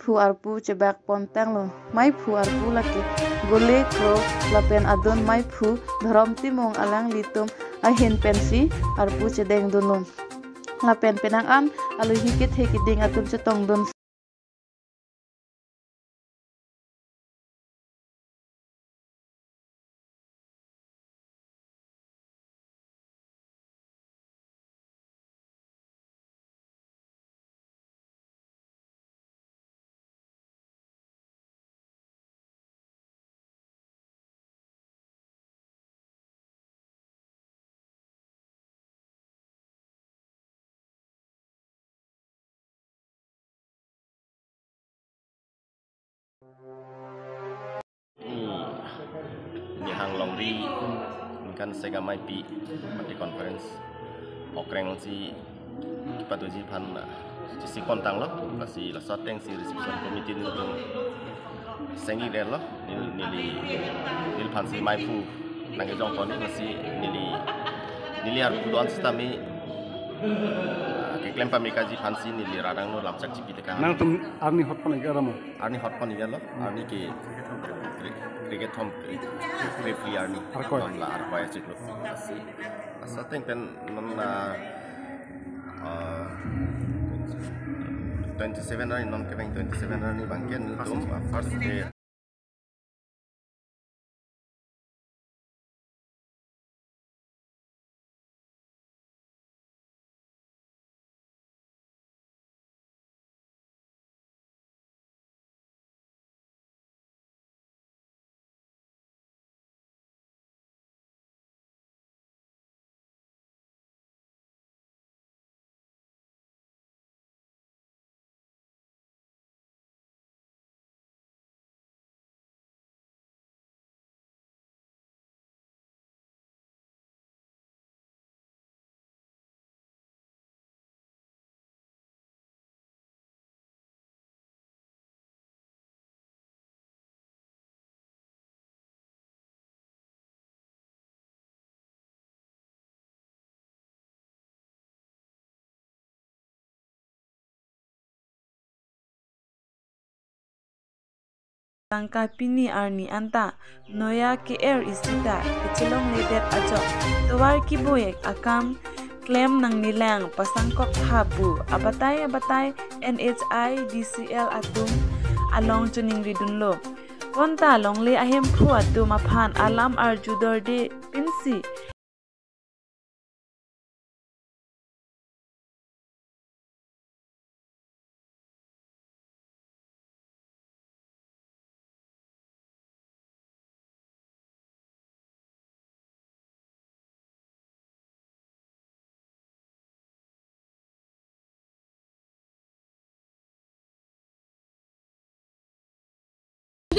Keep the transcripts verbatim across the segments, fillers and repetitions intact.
phu arpu chebak pon tanglo. Maiphu arpu lake Gole Kro lapen adon Maiphu Dhorom Timung alanglitum ahin pensi arpu chedengdunlo. Lapen penang an alohi kethe keding atum chetongdun. Nihang longri ningkan sega maipi party conference okreng si kepatuji aphan, ah, chesik pon tanglo, lasi laso atengsi reception committee nelitum sengik detlo, neli, neli, neliphansi maiphu nangkejong pon, lasi neli, neli arpu do-an sitame, ah, keklem pamekaji aphansi neli radang no lamchak chipi tekang. Nangtum arni hot pon ikara ma? Arni hot pon ikara lo, arni ke kre-, kre-, kethom, kre-, kre-, arni. Arkoi. Non la arkoi achiklo. Lasi, lasi ateng pen non, ah, ah, twenty-seven arni, non kevang twenty-seven arni abangke nelitum, ah, first day. Tangka pini arni anta noya ke-er isi ta kechelongledet ajok tovar keboi akam klem nangnelang pasangkok tha pu abatai abatai N H I D C L atum along choningridunlo. Bonta longle ahemphu atum aphan alam arjudorde pinsi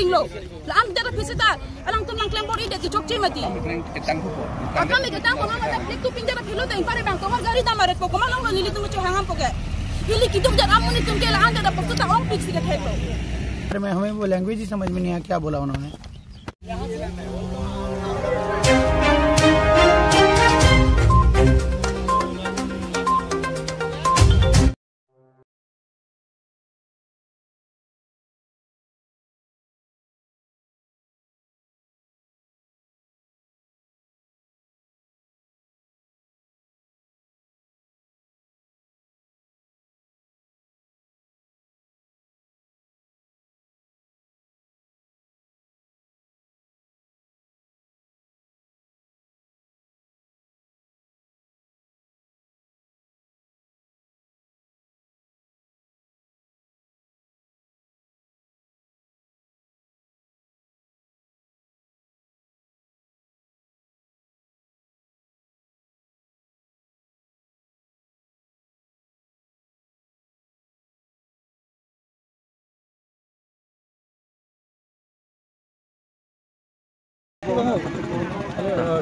Dinglo. La-an det aphi seta, alangtum nangklem bor-idet kechokche mati. Akam ketang ko. Akam ketang ko, nang ada plek tu pinjar aphi lo, teng pare bang, tomar gari dam aret ko, komat longlo nelitum cho hangam ko ke. Ili kiduk jat amonit atum ke la-an det apok seta ongpik si ketheklo. अरे मैं, हमें वो लैंग्वेज ही समझ में नहीं आया, क्या बोला उन्होंने।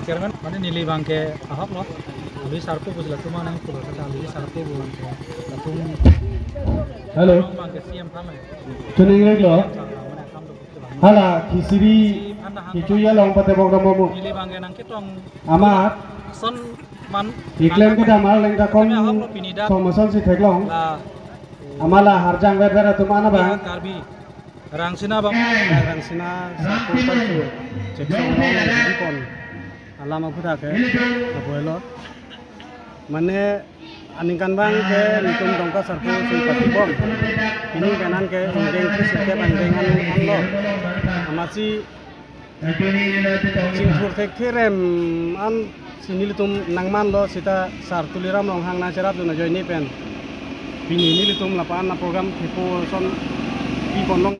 Chairman, mane neli abangke ahok lo. Alohi sarpo pusi latum anang pulo kata alohi sarpo pu abangke latum. Hello. Abangke C M aphan lo. Tuning rek lo. Hala, kisiri, kichu ya long pate bok dam mo. Neli abangke nangketong. Amat. Son man. Iklem kedam arleng ta kong. Kami ahok lo pini dak. Somason si theklong. La. Amala harjang vet vet atum an abang. Karbi Rangsina bang, Rangsina Sarpo Pansu, Cheksong Long, Dipon, alam aphuthak ke, apoilo. Mane, aningkanvang ke, nelitum Dongka Sarpo si patibom. Pini pen an ke, ingdeng three sirkep ingdeng an, anlo. Amatsi, chingthur thekthe rem an si nelitum nangmanlo seta Sar Tuliram Ronghang nangcherapdun ajoine pen. Pini nelitum lapu-an a-program thepo ason pipon long.